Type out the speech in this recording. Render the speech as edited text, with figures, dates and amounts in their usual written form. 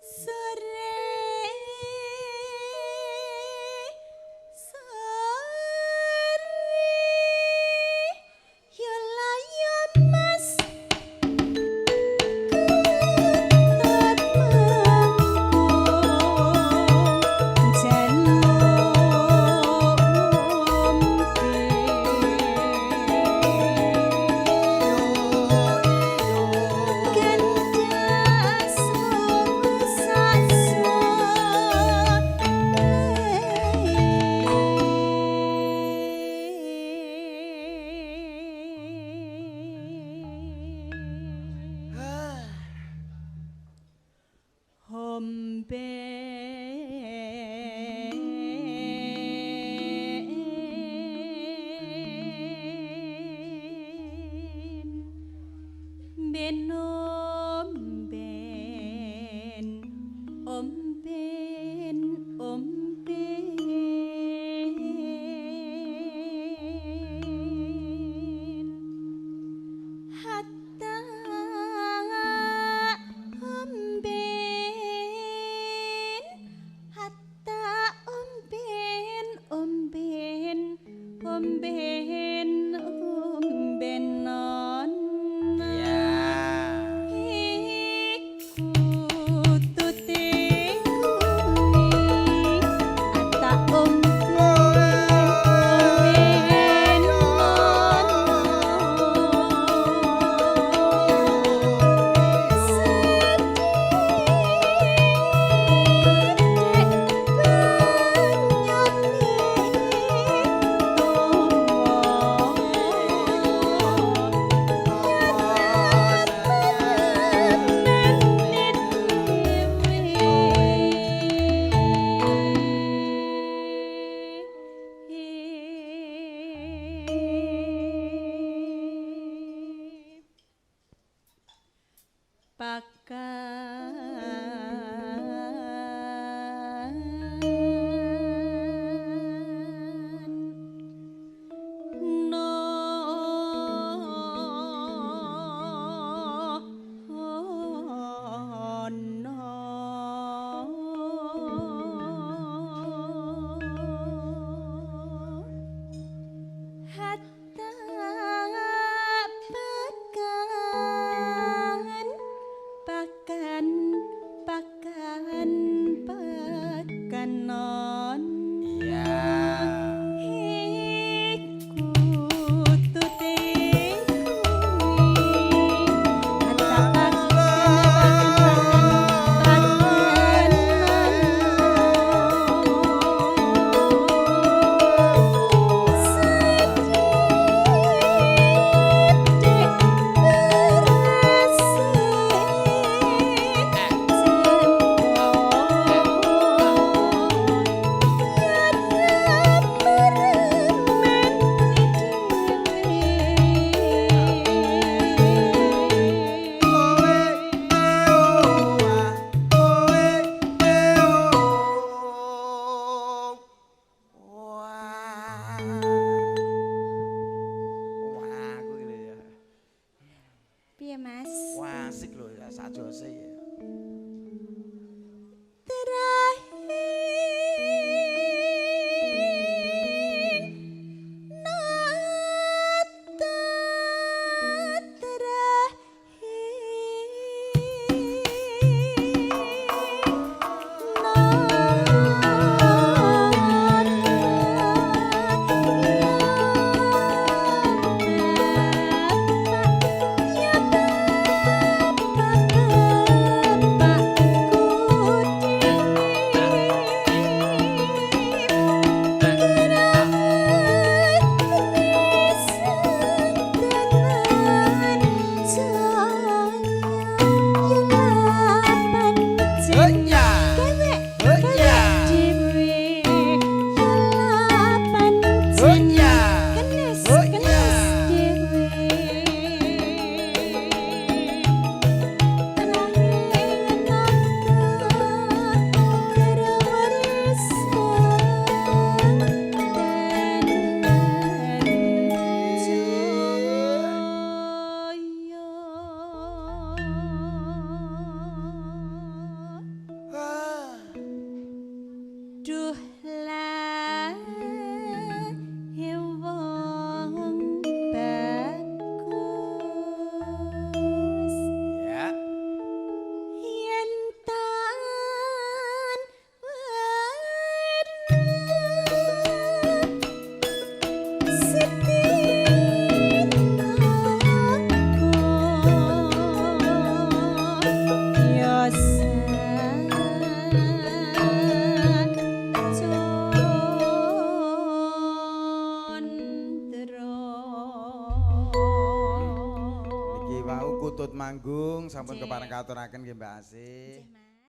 Sore sore yo la yo Mas, ketut mengko njaluk ngombe. Gendhas sak sore. Homben ben omben omben omben hatta omben hatta omben omben omben omben non. Iku tute kuwi ata omben omben non. Sedhek banyune tuwa menit dhewe. Pakan no no hatta pakan pakan pakan pakan non. Iku tute kuwi ata pakan pakan pakan non. Sedhek berase jempol Wah. Wah, aku iki lho ya. Piye, Mas? Wah, asik lho ya sajose ya. Terakhir nata terakhir nata ya bapak ya bapak. Temanggung sampun Nggih. Kepareng katuraken nggih, Mbak Asih. Nggih, Mas.